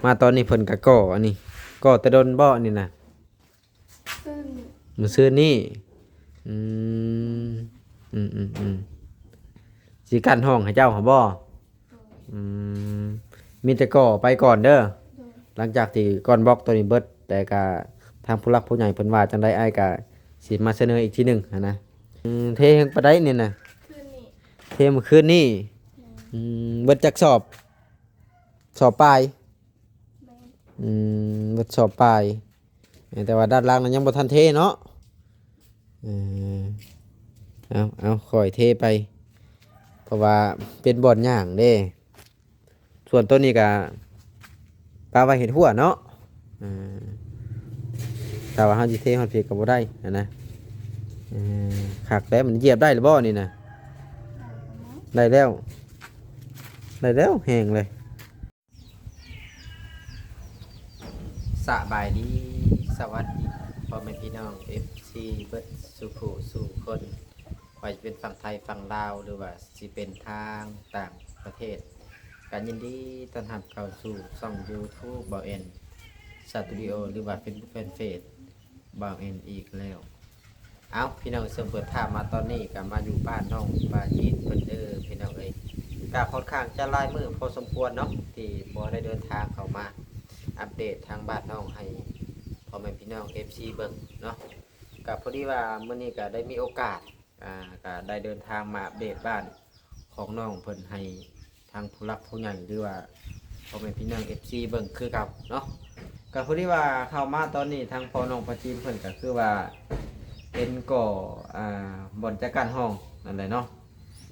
ມາຕອນນີ້ເພິ່ນກະກໍ່ອັນນີ້ ກໍ່ແຕ່ດົນບໍ່ອັນນີ້ນະ? ມື້ຊືນນີ້ ມື້ຊືນນີ້. ອືມ ອືມໆໆ ຊິກັ້ນຫ້ອງໃຫ້ເຈົ້າຫັ້ນບໍ່? ໂດຍ. ອືມ ມີແຕ່ກໍ່ໄປກ່ອນເດີ. ໂດຍ. ຫຼັງຈາກທີ່ກ້ອນບລັອກໂຕນີ້ເບິດ ແຕ່ກະທາງຜູ້ຫຼັກຜູ້ໃຫຍ່ເພິ່ນວ່າຈັ່ງໃດ ອ້າຍກະຊິມາສະເໜີອີກທີໜຶ່ງຫັ້ນນະ. ອືມ ເທແຮງປານໃດນີ້ນະ? ຄືນນີ້ ເທມື້ຄືນນີ້. ແມ່ນ. ອືມ ເບິດຈັກສອບ? ສອບປາຍ. ແມ່ນ. ອືມ ເບິດສອບປາຍ ແຕ່ວ່າດ້ານຫຼັງນັ້ນຍັງບໍ່ທັນເທເນາະ. ເອີ ເອົາ ເອົາ ຄ່ອຍເທໄປ ເພາະວ່າເປັນບ່ອນຍ່າງເດ້. ສ່ວນໂຕນີ້ກະປະໄວ້ເຮັດຮົ້ວເນາະ. ເອີ ຖ້າວ່າເຮົາຊິເທຮອດພີ້ກະບໍ່ໄດ້ຫັ້ນນະ. ເອີ ຄັກແລ້ວ ມັນຢຽບໄດ້ຫຼືບໍ່ນີ້ນະ? ໄດ້ແລ້ວ ໄດ້ແລ້ວ ແຮງເລີຍ. ສະບາຍດີ ສະຫວັດດີ ພໍ່ແມ່ພີ່ນ້ອງເອັຟຊີເບິດສູ່ຜູ້ສູ່ຄົນ ບໍ່ວ່າຈະເປັນຝັ່ງໄທຝັ່ງລາວ ຫຼືວ່າຊິເປັນທາງຕ່າງປະເທດ ກະຍິນດີຕ້ອນຮັບເຂົ້າສູ່ຊ່ອງຢູທູບ ບ່າວແອນ ສະຕູດິໂອ ຫຼືວ່າເຟສບຸກແຟນເພຈ ບ່າວແອນອີກແລ້ວ. ເອົ້າ ພີ່ນ້ອງ ເຊິ່ງເປີດພາບມາຕອນນີ້ກະມາຢູ່ບ້ານນ້ອງປາຈີນເພິ່ນເດີພີ່ນ້ອງເອີຍ. ກະຄ່ອນຂ້າງຈະຫຼາຍມື້ພໍສົມຄວນເນາະ ທີ່ບໍ່ໄດ້ເດີນທາງເຂົ້າມາອັບເດດທາງບ້ານນ້ອງໃຫ້ພໍ່ແມ່ພີ່ນ້ອງເອັຟຊີເບິ່ງເນາະ. ກະພໍດີວ່າມື້ນີ້ກະໄດ້ມີໂອກາດ ອ່າ ກະໄດ້ເດີນທາງມາອັບເດດບ້ານຂອງນ້ອງເພິ່ນໃຫ້ ທາງຜູ້ຫຼັກຜູ້ໃຫຍ່ ຫຼືວ່າພໍ່ແມ່ພີ່ນ້ອງເອັຟຊີເບິ່ງຄືເກົ່າເນາະ. ກະພໍດີວ່າເຂົ້າມາຕອນນີ້ ທາງພໍ່ນ້ອງປາຈີນເພິ່ນກະຄືວ່າເປັນກໍ່ ອ່າ ບ່ອນຈັດການຫ້ອງນັ້ນແຫຼະເນາະ.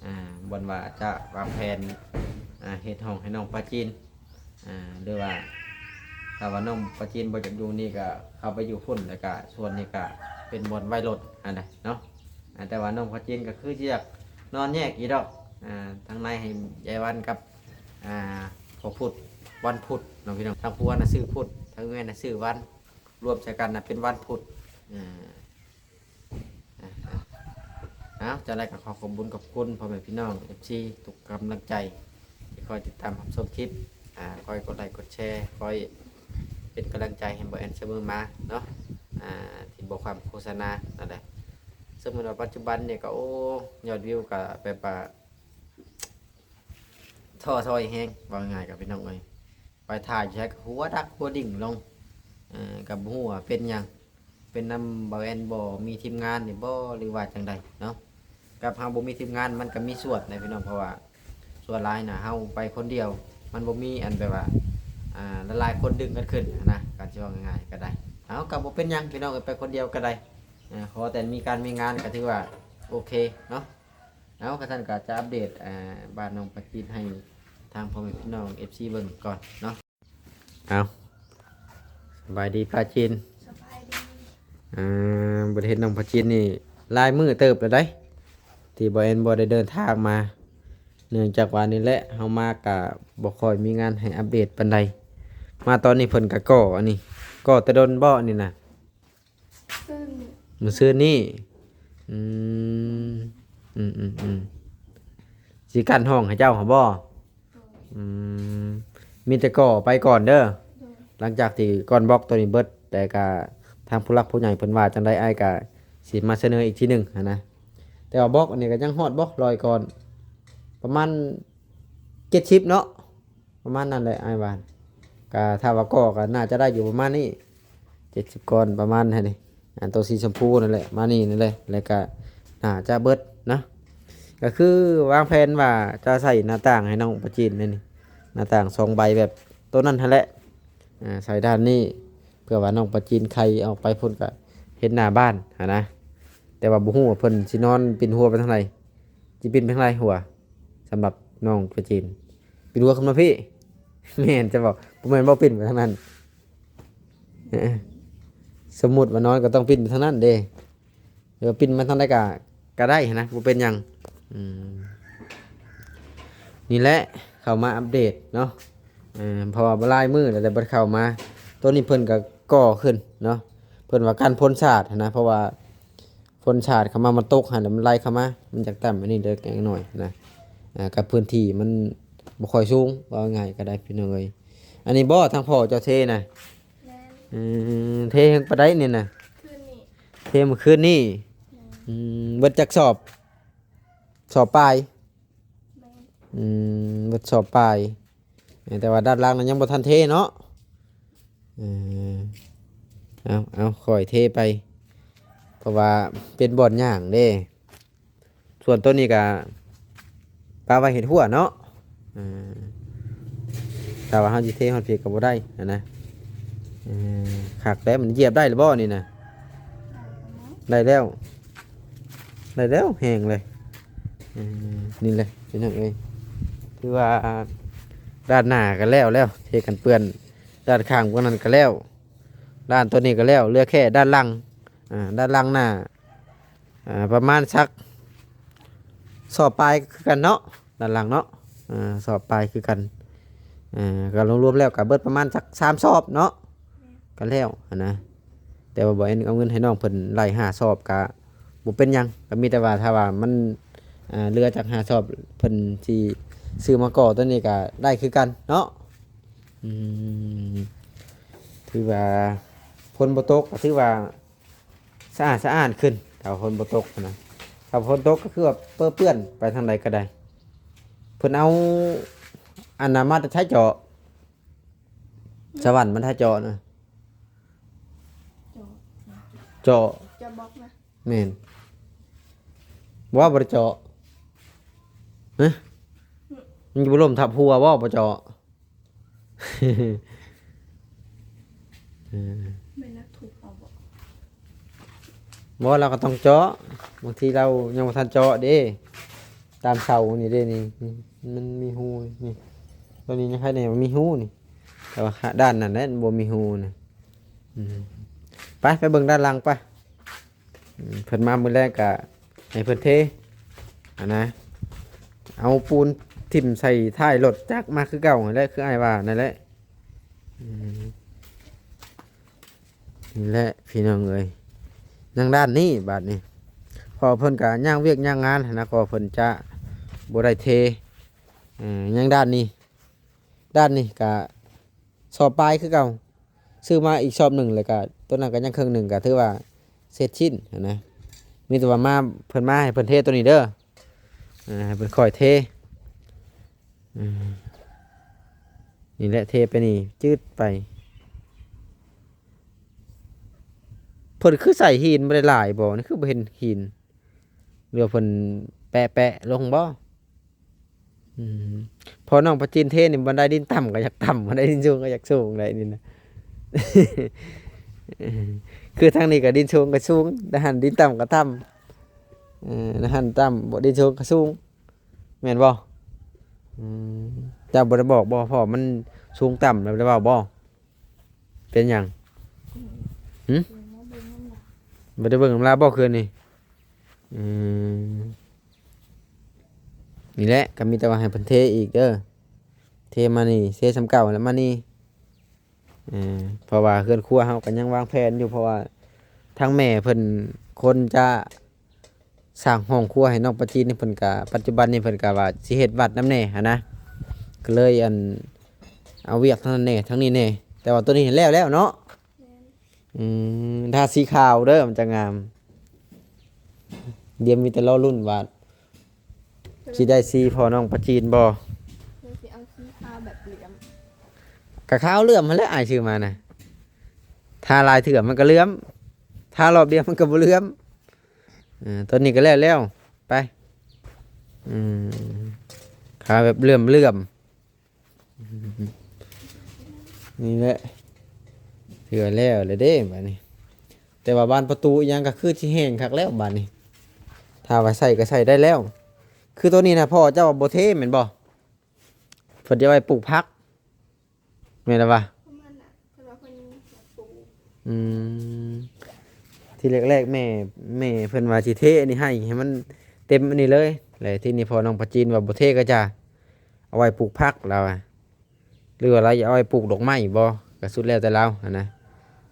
ອ່າ ບ່ອນວ່າຈະວາງແຜນ ອ່າ ເຮັດຫ້ອງໃຫ້ນ້ອງປາຈີນ ອ່າ ຫຼືວ່າຖ້າວ່ານ້ອງປາຈີນບໍ່ຢາກຢູ່ນີ້ກະເຂົ້າໄປຢູ່ພຸ້ນ ແລ້ວກະສ່ວນນີ້ກະເປັນບ່ອນໄວ້ລົດຫັ້ນນະເນາະ. ອ່າ ແຕ່ວ່ານ້ອງປາຈີນກະຄືຊິຢາກນອນແຍກອີກດອກ ອ່າ ທາງໃນໃຫ້ຍາຍວັນກັບ ອ່າ ພໍ່ພຸດ ວັນພຸດເນາະພີ່ນ້ອງ. ທາງຜົວນະຊື່ພຸດ ທາງເມຍນະຊື່ວັນ ລວມໃສ່ກັນນະເປັນວັນພຸດ. ອ່າ ເອົາ ຈັ່ງໃດກະຂໍຂອບບຸນຂອບຄຸນພໍ່ແມ່ພີ່ນ້ອງເອັຟຊີທຸກກຳລັງໃຈທີ່ຄອຍຕິດຕາມຮັບຊົມຄລິບ ອ່າ ຄອຍກົດໄລກົດແຊ ຄອຍເປັນກຳລັງໃຈໃຫ້ບ່າວແອນສະເໝີມາເນາະ ອ່າ ທີ່ບໍ່ຄວາມໂຄສະນານັ້ນແຫຼະ. ສົມມຸດວ່າປັດຈຸບັນນີ້ກະ ໂອ້ ຍອດວິວກະແບບວ່າ ທໍ້ຖອຍແຮງ ເວົ້າງ່າຍໆ ກັບພີ່ນ້ອງເອີຍ. ໄປຖ່າຍຢູ່ໃສກະຫົວດັກຫົວດິ້ງລົງ ເອີ ກະບໍ່ຮູ້ວ່າເປັນຫຍັງ ເປັນນຳບ່າວແອນບໍ່ ມີທີມງານນີ້ບໍ່ ຫຼືວ່າຈັ່ງໃດເນາະ. ກັບເຮົາບໍ່ມີທີມງານມັນກະມີສ່ວນໃດພີ່ນ້ອງ ເພາະວ່າສ່ວນຫຼາຍນະເຮົາໄປຄົນດຽວ ມັນບໍ່ມີອັນແບບວ່າ ອ່າ ຫຼາຍໆຄົນດຶງກັນຂຶ້ນຫັ້ນນະ ກະຊິເວົ້າງ່າຍໆກະໄດ້. ເອົາ ກະບໍ່ເປັນຫຍັງພີ່ນ້ອງເອີຍ ໄປຄົນດຽວກະໄດ້ ອ່າ ຂໍແຕ່ມີການມີງານກະຖືວ່າໂອເຄເນາະ. ເອົາ ກະຊັ້ນກະຈະອັບເດດ ອ່າ ບ້ານນ້ອງປາຈີນໃຫ້ທາງພໍ່ແມ່ພີ່ນ້ອງເອັຟຊີເບິ່ງກ່ອນເນາະ. ເອົາ ສະບາຍດີປາຈີນ. ສະບາຍດີ. ອ່າ ບໍ່ໄດ້ເຫັນນ້ອງປາຈີນນີ້ຫຼາຍມື້ເຕີບແລ້ວໃດ໋ ທີ່ບ່າວແອນບໍ່ໄດ້ເດີນທາງມາ ເນື່ອງຈາກວ່ານີ້ແຫຼະ ເຮົາມາກະບໍ່ຄ່ອຍມີງານໃຫ້ອັບເດດປານໃດ. ມາຕອນນີ້ເພິ່ນກະກໍ່ອັນນີ້ ກໍ່ແຕ່ດົນບໍ່ອັນນີ້ນະ? ມື້ຊືນນີ້. ອືມ ອືມໆໆ ຊິກັ້ນຫ້ອງໃຫ້ເຈົ້າຫັ້ນບໍ່? ໂດຍ. ອືມ ມີແຕ່ກໍ່ໄປກ່ອນເດີ. ໂດຍ. ຫຼັງຈາກທີ່ກ້ອນບລັອກໂຕນີ້ເບິດ ແຕ່ກະທາງຜູ້ຫຼັກຜູ້ໃຫຍ່ເພິ່ນວ່າຈັ່ງໃດ ອ້າຍກະຊິມາສະເໜີອີກທີໜຶ່ງຫັ້ນນະ. ແຕ່ວ່າບລັອກອັນນີ້ກະຍັງຮອດບໍ່ ຮ້ອຍກ້ອນ ປະມານເຈັດສິບເນາະ. ປະມານນັ້ນແຫຼະອ້າຍວ່າ. ກະຖ້າວ່າກໍ່ກະໜ້າຈະໄດ້ຢູ່ປະມານນີ້ ເຈັດສິບກ້ອນປະມານຫັ້ນນີ້. ອັນໂຕສີຊົມພູນັ້ນແຫຼະ ມານີ້ນັ້ນແຫຼະ ແລ້ວກະໜ້າຈະເບິດນະ. ກະຄືວາງແຜນວ່າຈະໃສ່ໜ້າຕ່າງໃຫ້ນ້ອງປາຈີນແນວນີ້ ໜ້າຕ່າງສອງໃບແບບໂຕນັ້ນຫັ້ນແຫຼະ ອ່າ ໃສ່ດ້ານນີ້ ເພື່ອວ່ານ້ອງປາຈີນໄຄອອກໄປພຸ້ນກະເຫັນໜ້າບ້ານຫັ້ນນະ. ແຕ່ວ່າບໍ່ຮູ້ວ່າເພິ່ນຊິນອນປິ່ນຫົວໄປທາງໃດ ຊິປິ່ນໄປທາງໃດຫົວ ສຳລັບນ້ອງປາຈີນ. ປິ່ນຫົວຂຶ້ນມາພີ້. ແມ່ນ ຈະເວົ້າ ບໍ່ແມ່ນບໍ່ປິ່ນໄປທາງນັ້ນ. ເອີ ສົມມຸດວ່ານອນກໍຕ້ອງປິ່ນໄປທາງນັ້ນເດ້ ຫຼືວ່າປິ່ນມາທາງໃດກໍ ກໍໄດ້ຫັ້ນນະ ບໍ່ເປັນຫຍັງ. ອືມ ນີ້ແຫຼະ ເຂົ້າມາອັບເດດເນາະ. ເອີ ເພາະວ່າບໍ່ຫຼາຍມື້ແລ້ວ ແຕ່ບໍ່ໄດ້ເຂົ້າມາ. ໂຕນີ້ເພິ່ນກໍກໍ່ຂຶ້ນເນາະ ເພິ່ນວ່າກັນຝົນສາດຫັ້ນນະ ເພາະວ່າ ຝົນສາດເຂົ້າມາ ມັນຕົກຫັ້ນ ແລ້ວມັນໄຫຼເຂົ້າມາ ມັນຈະຕ່ຳອັນນີ້ເລັກນ້ອຍນະ. ອ່າ ກັບພື້ນທີ່ມັນບໍ່ຄ່ອຍສູງ ເວົ້າງ່າຍກໍໄດ້ພີ່ນ້ອງເອີຍ. ອັນນີ້ບໍ່ ທາງພໍ່ເຈົ້າເທນະ? ແມ່ນ. ອືມ ເທເຖິງປານໃດນີ້ນະ? ຄືນນີ້. ເທມື້ຄືນນີ້. ແມ່ນ. ອືມ ເບິດຈັກສອບ? ສອບປາຍ. ແມ່ນ. ອືມ ເບິດສອບປາຍ ແຕ່ວ່າດ້ານຫຼັງນັ້ນຍັງບໍ່ທັນເທເນາະ. ເອີ ເອົາ ເອົາ ຄ່ອຍເທໄປ ເພາະວ່າເປັນບ່ອນຍ່າງເດ້. ສ່ວນໂຕນີ້ກະປະໄວ້ເຮັດຮົ້ວເນາະ. ເອີ ຖ້າວ່າເຮົາຊິເທຮອດພີກະບໍ່ໄດ້ຫັ້ນນະ. ເອີ ຄັກແລ້ວ. ມັນຢຽບໄດ້ຫຼືບໍ່ນີ້ນະ? ໄດ້ແລ້ວ ໄດ້ແລ້ວ ແຮງເລີຍ. ເອີ ນີ້ແຫຼະພີ່ນ້ອງເອີຍ ຄືວ່າດ້ານໜ້າກະແລ້ວແລ້ວ ເທກັນເປື້ອນ. ດ້ານຂ້າງພວກນັ້ນກະແລ້ວ ດ້ານໂຕນີ້ກະແລ້ວ ເຫຼືອແຄ່ດ້ານຫຼັງ. ອ່າ ດ້ານຫຼັງໜ້າ ອ່າ ປະມານສັກສອບປາຍຄືກັນເນາະ ດ້ານຫຼັງເນາະ. ອ່າ ສອບປາຍຄືກັນ. ອ່າ ກະລວມໆແລ້ວກະເບິດປະມານສັກສາມສອບເນາະ ກະແລ້ວຫັ້ນນະ. ແຕ່ວ່າບໍ່ແອນເອົາເງິນໃຫ້ນ້ອງເພິ່ນໄລ່ຫ້າສອບກະບໍ່ເປັນຫຍັງ ກະມີແຕ່ວ່າຖ້າວ່າມັນ ອ່າ ເຫຼືອຈາກຫ້າສອບ ເພິ່ນຊິຊື້ມາກໍ່ໂຕນີ້ກະໄດ້ຄືກັນເນາະ. ອືມ ຖືວ່າຝົນບໍ່ຕົກກະຖືວ່າ ສະອາດສະອ້ານຂຶ້ນ ຖ້າວ່າຝົນບໍ່ຕົກນະ. ຖ້າຝົນຕົກກະຄືວ່າເປິເປື້ອນ ໄປທາງໃດກະໄດ້. ເພິ່ນເອົາອັນນະມາແຕ່ໃສເຈາະ? ສະຫວັນມັນຖ້າເຈາະນະ ເຈາະ ເຈາະ ເຈາະບລັອກນະ. ແມ່ນ. ບໍ່ ບໍ່ໄດ້ເຈາະ. ຮະ? ມັນຈະບໍ່ລົ້ມທັບຫົວບໍ່ ບໍ່ເຈາະ? ເອີ ແມ່ນນັກທຸບເອົາບໍ່? ບໍ່ ລາວກະຕ້ອງເຈາະ. ບາງທີລາວຍັງບໍ່ທັນເຈາະເດ້ ຕາມເສົານີ້ເດ້ ນີ້ ນີ້ ມັນມີຮູນີ້. ໂຕນີ້ຍັງໃຄແນ່ ມັນມີຮູນີ້ ແຕ່ວ່າດ້ານນັ້ນແຫຼະ ມັນບໍ່ມີຮູນະ. ອືມ ໄປ ໄປເບິ່ງດ້ານຫຼັງໄປ. ອືມ ເພິ່ນມາມື້ແລງກະໃຫ້ເພິ່ນເທຫັ້ນນະ. ເອົາປູນຖິ້ມໃສ່ທ້າຍລົດຈັກມາຄືເກົ່າຫັ້ນແຫຼະ ຄືອ້າຍວ່ານັ້ນແຫຼະ. ອືມ ນີ້ແຫຼະພີ່ນ້ອງເອີຍ ຍັງດ້ານນີ້ບາດນີ້ ເພາະເພິ່ນກະຍ່າງວຽກຍ່າງງານຫັ້ນນະ ກໍເພິ່ນຈະບໍ່ໄດ້ເທ. ເອີ ຍັງດ້ານນີ້ ດ້ານນີ້ກະສອບປາຍຄືເກົ່າ. ຊື້ມາອີກສອບໜຶ່ງ ແລ້ວກະໂຕນັ້ນກະຍັງເຄິ່ງໜຶ່ງ ກະຖືວ່າເສັດສິ້ນຫັ້ນນະ. ມີແຕ່ວ່າມາ ເພິ່ນມາໃຫ້ເພິ່ນເທໂຕນີ້ເດີ ອ່າ ໃຫ້ເພິ່ນຄ່ອຍເທ. ອືມ ນີ້ແຫຼະ ເທໄປນີ້ ຈືດໄປ. ເພິ່ນຄືໃສ່ຫີນບໍ່ໄດ້ຫຼາຍບໍ່? ນີ້ຄືບໍ່ເຫັນຫີນ ຫຼືວ່າເພິ່ນແປະໆລົງບໍ່? ອືມ ພໍນ້ອງປາຈີນເທນີ້ ບັນໄດດິນຕ່ຳກະຢາກຕ່ຳ ບັນໄດດິນສູງກະຢາກສູງໄດ໋ນີ້ນະ. ຄືທາງນີ້ກະດິນສູງກະສູງ ທາງຫັ້ນດິນຕ່ຳກະຕ່ຳ ເອີ ທາງຫັ້ນຕ່ຳ ດິນສູງກະສູງ ແມ່ນບໍ່? ອືມ ເຈົ້າບໍ່ໄດ້ບອກບໍ່ ເພາະມັນສູງຕ່ຳ ແລ້ວບໍ່ໄດ້ເວົ້າບໍ່? ເປັນຫຍັງ? ຫຶ? ບໍ່ໄດ້ເບິ່ງນຳລາວບໍ່ຄືນນີ້? ອືມ ນີ້ແຫຼະ ກະມີແຕ່ວ່າໃຫ້ເພິ່ນເທອີກເດີ ເທມານີ້ ເທສ່ຳເກົ່າແລ້ວມານີ້. ເອີ ເພາະວ່າເຮືອນຄົວເຮົາກະຍັງວາງແຜນຢູ່ ເພາະວ່າທາງແມ່ເພິ່ນຄົນຈະ ສ້າງຫ້ອງຄົວໃຫ້ນ້ອງປາຈີນນີ້ ເພິ່ນກະ ປັດຈຸບັນນີ້ເພິ່ນກະວ່າຊິເຮັດວັດນຳແດ່ຫັ້ນນະ ກະເລີຍ ອັນ ເອົາວຽກທາງນັ້ນແດ່ທາງນີ້ແດ່ ແຕ່ວ່າໂຕນີ້ແລ້ວແລ້ວເນາະ. ແມ່ນ. ອືມ ທາສີຂາວເດີ ມັນຈະງາມ. ດຽວມີແຕ່ລໍລຸ້ນວ່າຊິໄດ້ສີພໍ່ນ້ອງປາຈີນບໍ່? ເພິ່ນຊິເອົາສີຂາວແບບເຫຼື້ອມ ກະຂາວເຫຼື້ອມຫັ້ນແຫຼະ ອ້າຍຊື້ມານະ. ທາຫຼາຍເທື່ອມັນກະເຫຼື້ອມ ທາລອບດຽວມັນກະບໍ່ເຫຼື້ອມ. ເອີ ໂຕນີ້ກະແລ້ວແລ້ວ ໄປ. ອືມ ຂາວແບບເຫຼື້ອມໆ ນີ້ແຫຼະ ຖືວ່າແລ້ວແລ້ວເດ້ບາດນີ້. ແຕ່ວ່າບານປະຕູອີ່ຫຍັງກະຄືຊິແຫ້ງຄັກແລ້ວບາດນີ້ ຖ້າວ່າໃສ່ກະໃສ່ໄດ້ແລ້ວ. ຄືໂຕນີ້ນະ ພໍ່ເຈົ້າວ່າບໍ່ເທແມ່ນບໍ່? ເພິ່ນຈະໄວ້ປູກຜັກ ແມ່ນລະວະ? ປະມານນັ້ນ ເພິ່ນວ່າເພິ່ນຢາກປູກ. ອືມ ທີແລກໆ ແມ່ ແມ່ເພິ່ນວ່າຊິເທອັນນີ້ໃຫ້ ໃຫ້ມັນເຕັມອັນນີ້ເລີຍ ແລ້ວທີນີ້ພໍ່ນ້ອງປາຈີນວ່າບໍ່ເທກະຈະເອົາໄວ້ປູກຜັກລາວວ່າ ຫຼືວ່າລາວຢາກເອົາໄວ້ປູກດອກໄມ້ບໍ່ ກະສຸດແລ້ວແຕ່ລາວຫັ້ນນະ.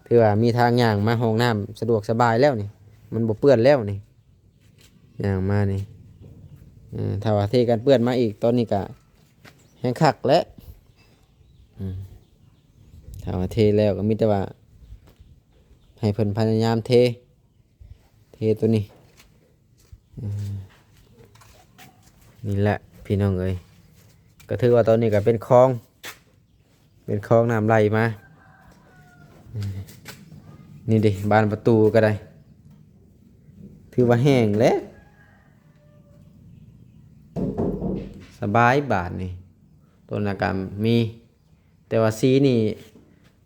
ຖືວ່າມີທາງຍ່າງມາຫ້ອງນ້ຳສະດວກສະບາຍແລ້ວນີ້ ມັນບໍ່ເປື້ອນແລ້ວນີ້ ຍ່າງມານີ້. ເອີ ຖ້າວ່າເທກັນເປື້ອນມາອີກ ຕອນນີ້ກະແຮງຄັກແຫຼະ. ອືມ ຖ້າວ່າເທແລ້ວກໍມີແຕ່ວ່າໃຫ້ເພິ່ນພະຍາຍາມເທ ເທໂຕນີ້. ເອີ ນີ້ແຫຼະພີ່ນ້ອງເອີຍ ກໍຖືວ່າຕອນນີ້ກໍເປັນຄອງ ເປັນຄອງນ້ຳໄຫຼມາ. ເອີ ນີ້ເດ້ ບານປະຕູກໍໄດ້ ຖືວ່າແຫ້ງແລ້ວ ສະບາຍບາດນີ້. ໂຕນັ້ນກໍມີ ແຕ່ວ່າສີນີ້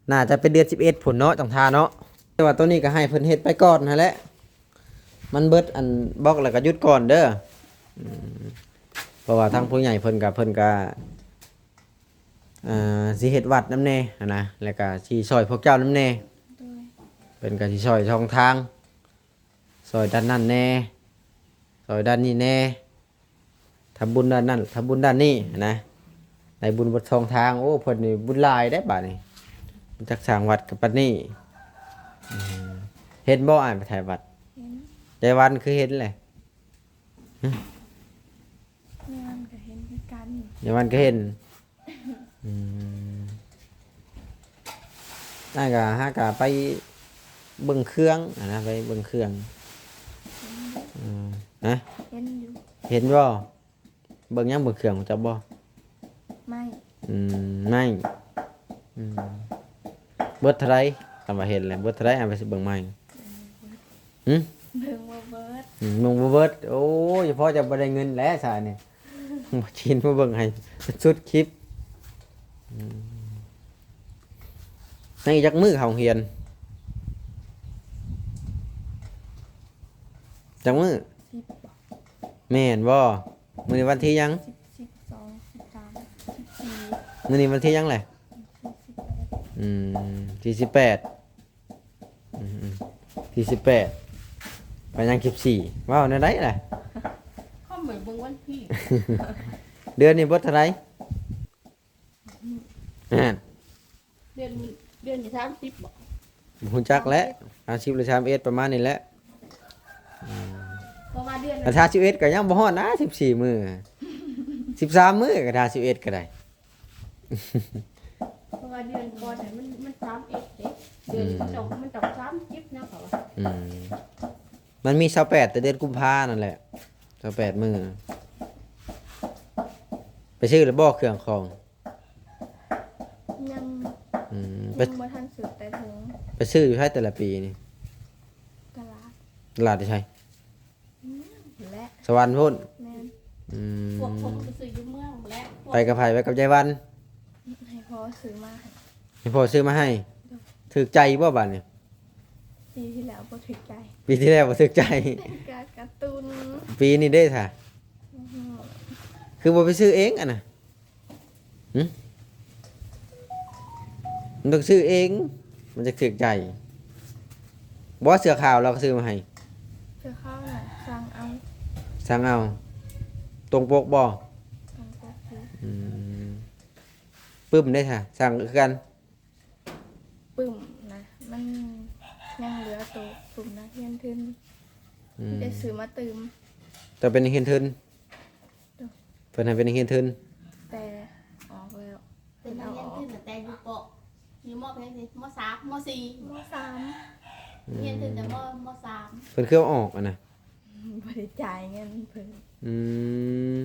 ໜ້າຈະເປັນເດືອນສິບເອັດພຸ້ນເນາະ ຈັ່ງທາເນາະ. ແຕ່ວ່າໂຕນີ້ກໍໃຫ້ເພິ່ນເຮັດໄປກ່ອນຫັ້ນແຫຼະ ມັນເບິດອັນບລັອກແລ້ວກໍຢຸດກ່ອນເດີ. ອືມ ເພາະວ່າທາງຜູ້ໃຫຍ່ເພິ່ນກໍ ເພິ່ນກໍ ອ່າ ຊິເຮັດວັດນຳແດ່ຫັ້ນນະ ແລ້ວກໍຊິຊ່ອຍພວກເຈົ້ານຳແດ່. ໂດຍ ເພິ່ນກໍຊິຊ່ອຍຊ່ອງທາງ ຊ່ອຍດ້ານນັ້ນແດ່ ຊ່ອຍດ້ານນີ້ແດ່ ທຳບຸນດ້ານນັ້ນ ທຳບຸນດ້ານນີ້ຫັ້ນນະ ໄດ້ບຸນເບິດສອງທາງ. ໂອ້ ເພິ່ນນີ້ບຸນຫຼາຍເດ້ບາດນີ້ ຈັກສ້າງວັດກັບປານນີ້. ອືມ ເຫັນບໍ່ອ້າຍໄປຖ່າຍວັດ? ເຫັນ. ຍາຍວັນຄືເຫັນແຫຼະ? ຍາຍວັນກໍເຫັນຄືກັນ. ຍາຍວັນກໍເຫັນ. ອືມ ອ້າຍກໍຫາກໍໄປເບິ່ງເຄື່ອງຫັ້ນນະ ໄປເບິ່ງເຄື່ອງ. ເຫັນຢູ່. ເອີ ຮະ? ເຫັນຢູ່. ເຫັນບໍ່? ເບິ່ງຫຍັງ? ເບິ່ງເຄື່ອງ ຮູ້ຈັກບໍ່? ໄມ້. ອືມ ໄມ້. ອືມ ເບິດເທົ່າໃດ? ຄັນວ່າເຫັນແລ້ວເບິດເທົ່າໃດ? ອ້າຍວ່າຊິເບິ່ງໃໝ່. ຫຶ? ເບິ່ງບໍ່ເບິດ. ອືມ ເບິ່ງບໍ່ເບິດ. ໂອ້ຍ ພໍຈະບໍ່ໄດ້ເງິນແຫຼະຊະນີ້ ບໍ່ຊິມາເບິ່ງໃຫ້ສຸດຄລິບ. ອືມ ຍັງອີກຈັກມື້ເຂົ້າໂຮງຮຽນ? ຈັກມື້? ສິບບໍ່? ແມ່ນບໍ່? ມື້ນີ້ວັນທີຫຍັງ? ສິບ ສິບສອງ ສິບສາມ ສິບສີ່. ມື້ນີ້ວັນທີຫຍັງແຫຼະ? ທີສິບແປດ. ອືມ ທີສິບແປດ. ອືມ ທີສິບແປດ ໄປຍັງສິບສີ່ ເວົ້າແນວໃດລະ? ເຂົາໄປເບິ່ງວັນທີ. ເດືອນນີ້ເບິດເທົ່າໃດ? ອືມ ຫັ້ນ ເດືອນ ເດືອນນີ້ສາມສິບບໍ່? ບໍ່ຮູ້ຈັກແຫຼະ ສາມສິບ ສາມສິບ ຫຼື ສາມສິບເອັດ ປະມານນີ້ແຫຼະ. ອືມ ເພາະວ່າເດືອນ ຄັນຖ້າສິບເອັດກໍຍັງບໍ່ຮອດນະ ສິບສີ່ມື້ ສິບສາມມື້ ຄັນຖ້າສິບເອັດກໍໄດ້. ເພາະວ່າເດືອນກ່ອນຫັ້ນມັນ ມັນສາມເອັດເດ້ ເດືອນ ອືມ ມັນຕ້ອງ ມັນຕ້ອງສາມສິບນະເຂົາວ່າ. ອືມ ມັນມີຊາວແປດ ແຕ່ເດືອນກຸມພານັ້ນແຫຼະ ຊາວແປດມື້. ໄປຊື້ແລ້ວບໍ່ເຄື່ອງຂອງ? ຍັງ. ອືມ ໄປ ຍັງບໍ່ທັນຊື້ແຕ່ຖົງ. ໄປຊື້ຢູ່ໃສແຕ່ລະປີນີ້? ຕະຫຼາດ. ຕະຫຼາດຢູ່ໃສ? ອືມ ແຫຼະ ສະຫວັນພຸ້ນ. ແມ່ນ. ອືມ ພວກຜົມໄປຊື້ຢູ່ເມືອງແຫຼະ. ໄປກັບໃຜ? ໄປກັບຍາຍວັນ. ໃຫ້ພໍ່ຊື້ມາໃຫ້. ໃຫ້ພໍ່ຊື້ມາໃຫ້. ໂດຍ. ຖືກໃຈບໍ່ບາດນີ້? ປີທີ່ແລ້ວບໍ່ຖືກໃຈ. ປີທີ່ແລ້ວບໍ່ຖືກໃຈ. ກະກາຕູນ. ປີນີ້ເດ້ຊະ? ອືຮຶ ຄືບໍ່ໄປຊື້ເອງອັນນະ? ຫຶ? ມັນຕ້ອງຊື້ເອງ ມັນຈະຖືກໃຈ. ບໍ່ ເສື້ອຂາວລາວກໍຊື້ມາໃຫ້. ເສື້ອຂາວນະສັ່ງເອົາ. ສັ່ງເອົາ. ຕົງປົກບໍ່? ຕົງປົກຢູ່. ອືມ ປຶ້ມເດ້ຊະ? ສັ່ງຄືກັນ. ປຶ້ມນະ ມັນຍັງເຫຼືອໂຕປຶ້ມນັກຮຽນທຶນ. ອືມ ໄດ້ຊື້ມາຕື່ມ. ເຈົ້າເປັນນັກຮຽນທຶນ? ໂດຍ. ເພິ່ນໃຫ້ເປັນນັກຮຽນທຶນ? ແຕ່ອອກແລ້ວ. ເປັນນັກຮຽນທຶນຕັ້ງແຕ່ຢູ່ ປ ຢູ່ ມ ເທົ່າໃດ? ມ ສາມ ມ ສີ່ ມ ສາມ. ອືມ ຮຽນທຶນແຕ່ ມ ມ ສາມ. ເພິ່ນຄືເອົາອອກຫັ້ນນະ? ບໍ່ໄດ້ຈ່າຍເງິນເພິ່ນ. ອືມ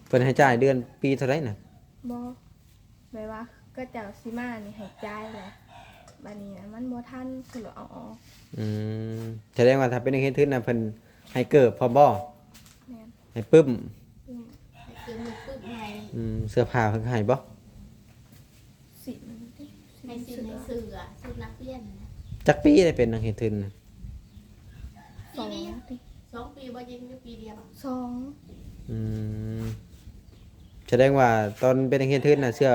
ເພິ່ນໃຫ້ຈ່າຍເດືອນ ປີເທົ່າໃດນະ? ບໍ່ ແບບວ່າເຂົາເຈົ້າຊິມານີ້ໃຫ້ຈ່າຍແຫຼະ ບາດນີ້ນະມັນບໍ່ທັນ ເພິ່ນເອົາອອກ. ອືມ ສະແດງວ່າຖ້າເປັນນັກຮຽນທຶນນະ ເພິ່ນໃຫ້ເກີບພ້ອມບໍ່? ແມ່ນ. ໃຫ້ປຶ້ມ. ປຶ້ມ. ໃຫ້ເກີບ ໃຫ້ປຶ້ມໃຫ້. ອືມ ເສື້ອຜ້າເພິ່ນໃຫ້ບໍ່? ສິ້ນ ໃຫ້ສິ້ນ ໃຫ້ເສື້ອ ຊຸດນັກຮຽນນະ. ຈັກປີໄດ້ເປັນນັກຮຽນທຶນນະ? ສອງ ປີ ສອງປີບໍ່? ຍັງຢູ່ປີດຽວ. ສອງ. ອືມ ສະແດງວ່າຕອນເປັນນັກຮຽນທຶນນະ ເສື້ອ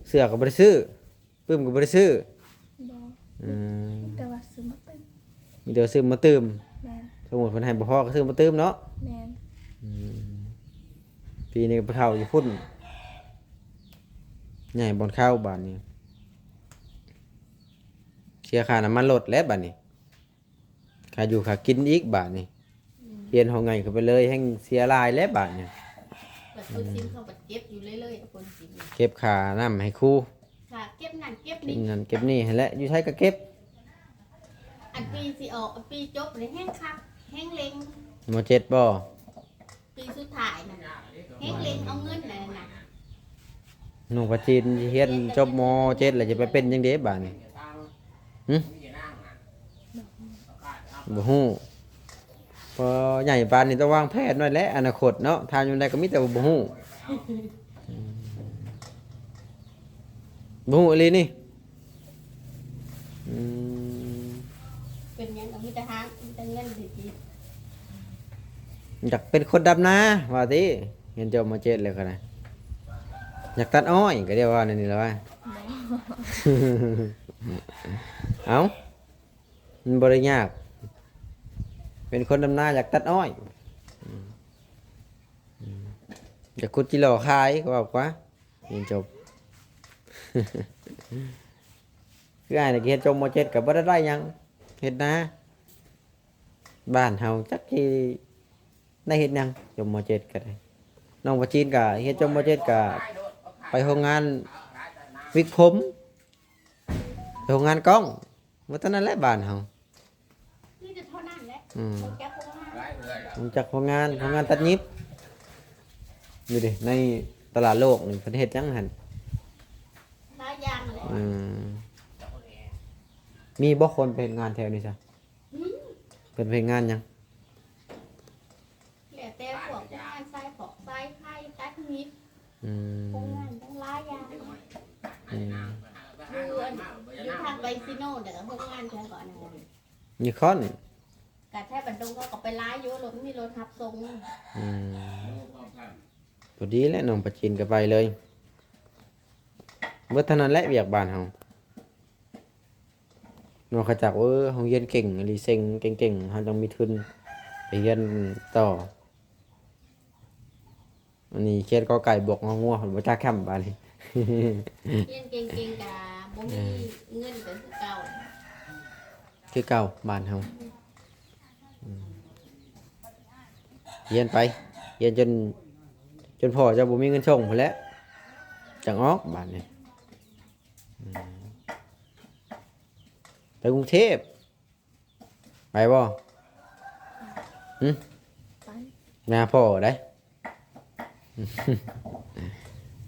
ເສື້ອກໍບໍ່ໄດ້ຊື້ ປຶ້ມກໍບໍ່ໄດ້ຊື້. ບໍ່. ອືມ ມີແຕ່ວ່າຊື້ມາຕື່ມ. ມີແຕ່ວ່າຊື້ມາຕື່ມ. ແມ່ນ. ສົມມຸດເພິ່ນໃຫ້ບໍ່ພໍກໍຊື້ມາຕື່ມເນາະ. ແມ່ນ. ອືມ ປີນີ້ກໍໄປເຂົ້າຢູ່ພຸ້ນ ໃຫຍ່ບ່ອນເຂົ້າບາດນີ້ ເສຍຄ່ານ້ຳມັນລົດແລ້ວບາດນີ້. ຄ່າຢູ່ຄ່າກິນອີກບາດນີ້. ອືມ ຮຽນຫ້ອງໃຫຍ່ຂຶ້ນໄປເລີຍ ແຮ່ງເສຍຫຼາຍແລ້ວບາດນີ້. ບັດຄົນສິນເຂົາບັດເກັບຢູ່ເລື້ອຍໆ ຄົນສິນ ເກັບຄ່ານ້ຳໃຫ້ຄູ. ກະເກັບນັ້ນເກັບນີ້ ເກັບນັ້ນເກັບນີ້ຫັ້ນແຫຼະ ຢູ່ໃສກະເກັບ. ອັນປີຊິອອກ ອັນປີຈົບນີ້ແຮງຄັກ ແຮງເລັ່ງ. ມໍເຈັດບໍ່? ປີສຸດທ້າຍນັ້ນ ແຮງເລັ່ງເອົາເງິນນັ້ນນະ. ນ້ອງປາຈີນຮຽນຈົບມໍເຈັດແລ້ວ ຈະໄປເປັນຫຍັງເດບາດນີ້? ຫຶ? ບໍ່ຮູ້. ພໍໃຫຍ່ປານນີ້ຕ້ອງວາງແຜນໄວ້ແຫຼະ ອະນາຄົດເນາະ. ຖາມຍາມໃດກະມີແຕ່ວ່າບໍ່ຮູ້. ບໍ່ຮູ້ອີ່ຫຼີນີ້. ອືມ ເປັນຫຍັງກະມີແຕ່ຫາ ມີແຕ່ເງິນດີໆ. ຢາກເປັນຄົນດຳນາວ່າຕິ. ຮຽນຈົບມໍເຈັດແລ້ວກະນະ ຢາກຕັດອ້ອຍ ກະໄດ້ວ່າແນວນີ້ລະວ່າ. ເອົ້າ ມັນບໍ່ໄດ້ຍາກ ເປັນຄົນດຳນາຢາກຕັດອ້ອຍ. ອືມ ຢາກຂຸດຈິຫຼໍ່ຂາຍ ກະເວົ້າກວ່າ ຮຽນຈົບ. ຄືອ້າຍນີ້ກະຮຽນຈົບມໍເຈັດກະບໍ່ໄດ້ໄດ້ຫຍັງ ເຮັດນາ. ບ້ານເຮົາຈັກຊິໄດ້ເຮັດຫຍັງ ຈົບມໍເຈັດກະໄດ້. ນ້ອງປາຈີນກະຮຽນຈົບມໍເຈັດກະໄປໂຮງງານວິກຜົມ ໂຮງງານກ້ອງ. ໝົດເທົ່ານັ້ນແຫຼະບ້ານເຮົາ. ມີແຕ່ເທົ່ານັ້ນແຫຼະ. ອືມ ຮູ້ຈັກໂຮງງານ ໂຮງງານຕັດຫຍິບ. ຢູ່ເດ ໃນຕະຫຼາດໂລກນີ້ເພິ່ນເຮັດຫຍັງຫັ້ນ? ຫຼາຍຢ່າງແຫຼະ. ອືມ ມີບໍ່ຄົນໄປເຮັດງານແຖວນີ້ຊະ? ອືມ ເພິ່ນໄປເຮັດງານຫຍັງ? ແລ້ວແຕ່ພວກໂຮງງານສາຍຟອກສາຍໄຟ ຕັດຫຍິບ. ອືມ ໂຮງງານຕັ້ງຫຼາຍຢ່າງ. ອືມ ຢູ່ອັນ ຢູ່ທາງໄກຊີໂນ ແລ້ວກະໂຮງງານທາງເກາະນັ້ນ ນິຄອນ. ກະແຖວບັນດົງເຂົາກະໄປຫຼາຍຢູ່ ລົດ ມີລົດຮັບສົ່ງ. ອືມ ພໍດີແຫຼະ ນ້ອງປາຈີນກະໄປເລີຍ. ເບິດເທົ່ານັ້ນແຫຼະວຽກບ້ານເຮົາ. ນອກຈາກ ເອີ ເຮົາຮຽນເກັ່ງອີ່ຫຼີ ເສັງເກັ່ງໆ ເຮົາຈັ່ງມີທຶນໄປຮຽນຕໍ່. ອັນນີ້ຂຽນ ກ ໄກ່ ບວກ ງ ງົວ ບໍ່ຈັກແຄມບາດນີ້. ຮຽນເກັ່ງໆ ກະບໍ່ມີເງິນກະຄືເກົ່າ ຄືເກົ່າບ້ານເຮົາ. ອືມ ຮຽນໄປ ຮຽນຈົນ ຈົນພໍ່ເຈົ້າບໍ່ມີເງິນສົ່ງພຸ້ນແຫຼະ ຈັ່ງອອກບາດນີ້. ອືມ ໄປກຸງເທບ ໄປບໍ່? ຫຶ? ໄປ ໄປຫາພໍ່ໃດ?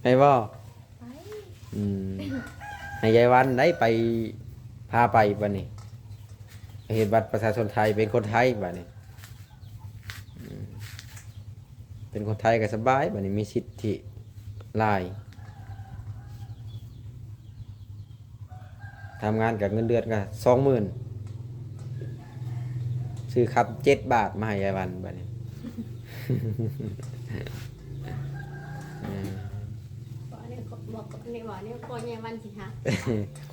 ໄປບໍ່? ໄປ ອືມ ໃຫ້ຍາຍວັນໄດ້ໄປ ພາໄປບາດນີ້ ໄປເຮັດບັດປະຊາຊົນໄທ ເປັນຄົນໄທບາດນີ້. ອືມ ເປັນຄົນໄທກະສະບາຍ ບາດນີ້ມີສິດທິຫຼາຍ. ທຳງານກະເງິນເດືອນກະສອງໝື່ນ ຊື້ຄຳເຈັດບາດມາໃຫ້ຍາຍວັນບາດນີ້. ເອີ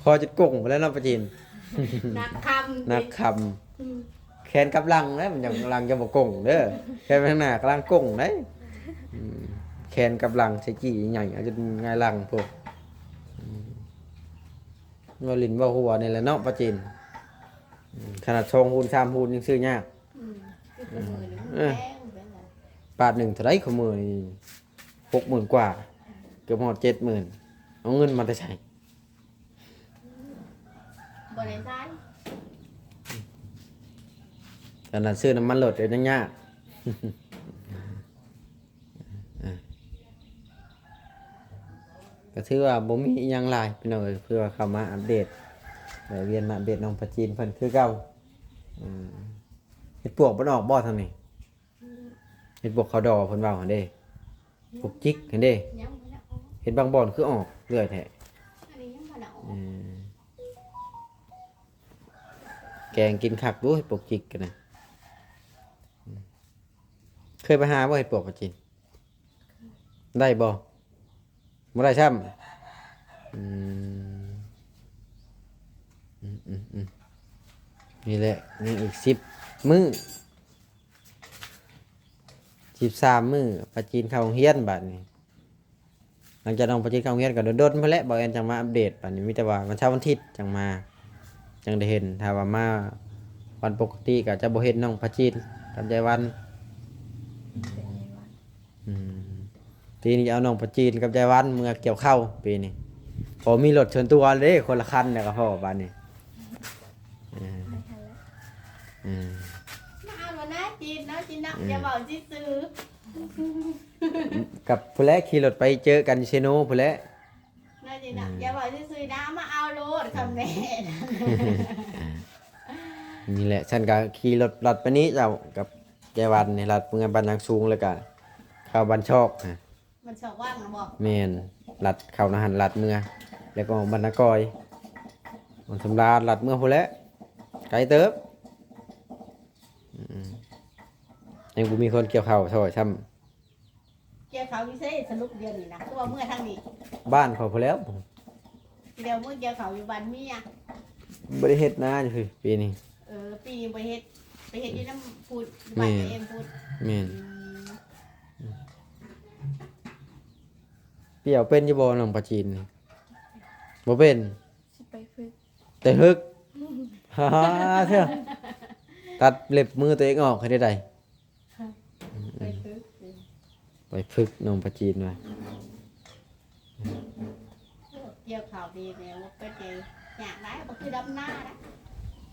ຂໍຈົນກົງພຸ້ນແຫຼະເນາະປາຈີນ. ໜັກຄຳ ໜັກຄຳ. ອືມ ແຂນກັບຫຼັງເດ້ ມັນຍັງຫຼັງຈະບໍ່ກົງເດີ ແຂນໄປທາງໜ້າກຳລັງກົງເດ້. ອືມ ແຂນກັບຫຼັງໃສ່ຈີ່ໃຫຍ່ ເອົາຈົນຫງາຍຫຼັງພຸ້ນ. ອືມ ເວົ້າຫຼິ້ນເວົ້າຫົວນີ້ແຫຼະເນາະປາຈີນ. ອືມ ຂະໜາດສອງຮູນສາມຮູນຍັງຊື້ຍາກ. ອືມ ຄືມື້ນີ້ ເອີ ແພງເປັນຫຍັງ? ບາດໜຶ່ງເທົ່າໃດຄຸມື້ນີ້? ຫົກໝື່ນກວ່າ ເກືອບຮອດເຈັດໝື່ນ ເອົາເງິນມາແຕ່ໃສ? ບໍ່ໄດ້ໃຊ້ ຂະໜາດຊື້ນ້ຳມັນລົດກະຍັງຍາກ. ກະຖືວ່າບໍ່ມີອີ່ຫຍັງຫຼາຍພີ່ນ້ອງເອີຍ ເພື່ອເຂົ້າມາອັບເດດ ແວະວຽນມາອັບເດດນ້ອງປາຈີນເພິ່ນຄືເກົ່າ. ເອີ ເຫັດປວກເພິ່ນອອກບໍ່ທາງນີ້? ເຫັດປວກເຂົາດໍເພິ່ນເວົ້າຫັ້ນເດ້ ປວກຈິກຫັ້ນເດ້ ຍັງບໍ່ໄດ້ອອກ ເຫັນບາງບ່ອນຄືອອກເລື້ອຍແທ້. ອັນນີ້ຍັງບໍ່ໄດ້ອອກ ອືມ ແກງກິນຄັກຢູ່ເຫັດປວກຈິກກະນະ. ເຄີຍໄປຫາບໍ່ເຫັດປວກປາຈີນ? ໄດ້ບໍ່? ບໍ່ໄດ້ຊ້ຳ. ອືມ ອືມໆໆ ນີ້ແຫຼະ ຍັງອີກສິບມື້ ສິບສາມມື້ ປາຈີນເຂົ້າໂຮງຮຽນບາດນີ້. ຫຼັງຈາກນ້ອງປາຈີນເຂົ້າໂຮງຮຽນກະດົນໆ ພຸ້ນແຫຼະ ບ່າວແອນຈັ່ງມາອັບເດດ. ບາດນີ້ມີແຕ່ວ່າວັນເສົາວັນທິດຈັ່ງມາ ຈັ່ງໄດ້ເຫັນ. ຖ້າວ່າມາວັນປົກກະຕິກະຈະບໍ່ເຫັນນ້ອງປາຈີນກັບຍາຍວັນ. ອືມ ປີນີ້ເອົານ້ອງປາຈີນກັບຍາຍວັນເມືອກ່ຽວເຂົ້າປີນີ້. ພໍມີລົດສ່ວນຕົວເດ້ ຄົນລະຄັນແລ້ວກໍພໍບາດນີ້. ເອີ ເອີ ມາເອົາໂລດນະຈີນເນາະ ຈີນເນາະ ອືມ ຢ່າເວົ້າຊື່ໆ ກັບຜູ້ແລະຂີ່ລົດໄປເຈີກັນເຊໂນຜູ້ແລະ ເນາະຈີນເນາະ ອືມ ຢ່າເວົ້າຊື່ໆນະ ມາເອົາໂລດຄຳແມ່. ນີ້ແຫຼະ ຊັ້ນກໍຂີ່ລົດລັດໄປນີ້ເຈົ້າ ກັບແຈວັນນີ້ ລັດເມືອບ້ານນາງສູງ ແລ້ວກໍເຂົ້າບ້ານຊອກ. ມັນຊອກວ່າງນະບໍ່? ແມ່ນ ລັດເຂົ້ານະຫັ້ນ ລັດເມືອ ແລ້ວກໍບ້ານນາກອຍ ມັນສຳລານ ລັດເມືອພຸ້ນແຫຼະ ໄກເຕີບ. ອືມ ຍັງບໍ່ມີຄົນກ່ຽວເຂົ້າຊ່ອຍຊ້ຳ. ກ່ຽວເຂົ້າຢູ່ໃສສະຫຼຸບດຽວນີ້ນະ? ຄືວ່າເມືອທາງນີ້ ບ້ານຂ້ອຍພຸ້ນແຫຼ້ວ. ດຽວມື້ກ່ຽວເຂົ້າຢູ່ບ້ານເມຍ ບໍ່ໄດ້ເຮັດນາຢູ່ພີ້ປີນີ້. ເອີ ປີນີ້ບໍ່ເຮັດ ໄປເຮັດຢູ່ນຳພຸ້ນ ຢູ່ບ້ານ ແມ່ນ ຕົວເອງພຸ້ນ. ແມ່ນ ອືມ ປຽວເປັນຢູ່ບໍ່ ນ້ອງປາຈີນນີ້? ບໍ່ເປັນ ຊິໄປຝຶກ ໄປຝຶກ. ຮາໆ ເທື່ອ ຕັດເລັບມືຕົວເອງອອກໃຫ້ໄດ້ໃດ. ໄປຝຶກ ໄປຝຶກ ນ້ອງປາຈີນວ່າ ກ່ຽວເຂົ້າດີແມ່ນບໍ່ເປັນຫຍັງຍາກຫຼາຍ ບໍ່ຄືດຳນານ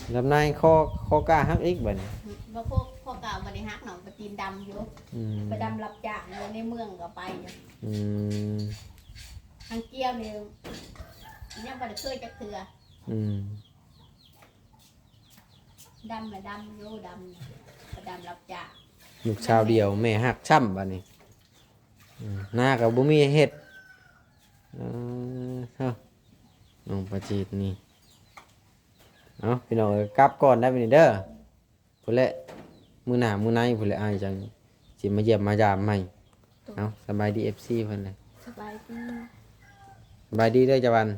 ະ. ດຳນາຂໍ້ ຂໍ້ກ້າຫັກອີກບັດນີ້. ບໍ່ ຂໍ້ ຂໍ້ກ້າບໍ່ໄດ້ຫັກ ນ້ອງປາຈີນດຳຢູ່. ອືມ ໄປດຳຮັບຈ້າງຢູ່ໃນເມືອງກໍໄປຢູ່. ອືມ ຫາງກ່ຽວນີ້ຍັງບໍ່ໄດ້ເຄີຍຈັກເທື່ອ. ອືມ ດຳລະດຳຢູ່ ດຳ ໄປດຳຮັບຈ້າງ. ລູກສາວດຽວແມ່ຮັກຊ້ຳບັດນີ້. ອືມ ນາກໍບໍ່ມີໃຫ້ເຮັດ. ເອີ ເອົ້າ ນ້ອງປາຈີນນີ້. ເອົ້າ ພີ່ນ້ອງເອີຍ ກັບກ່ອນໄດ້ບັດນີ້ເດີ. ພຸ້ນແຫຼະ ມື້ໜ້າມື້ໃນພຸ້ນແຫຼະ ອ້າຍຈັ່ງຊິມາຢ້ຽມມາຢາມໃໝ່. ໂດຍ ເອົ້າ ສະບາຍດີ ເອັຟຊີ ເພິ່ນແຫຼະ. ສະບາຍດີ ສະບາຍດີເດີຈາວັນ.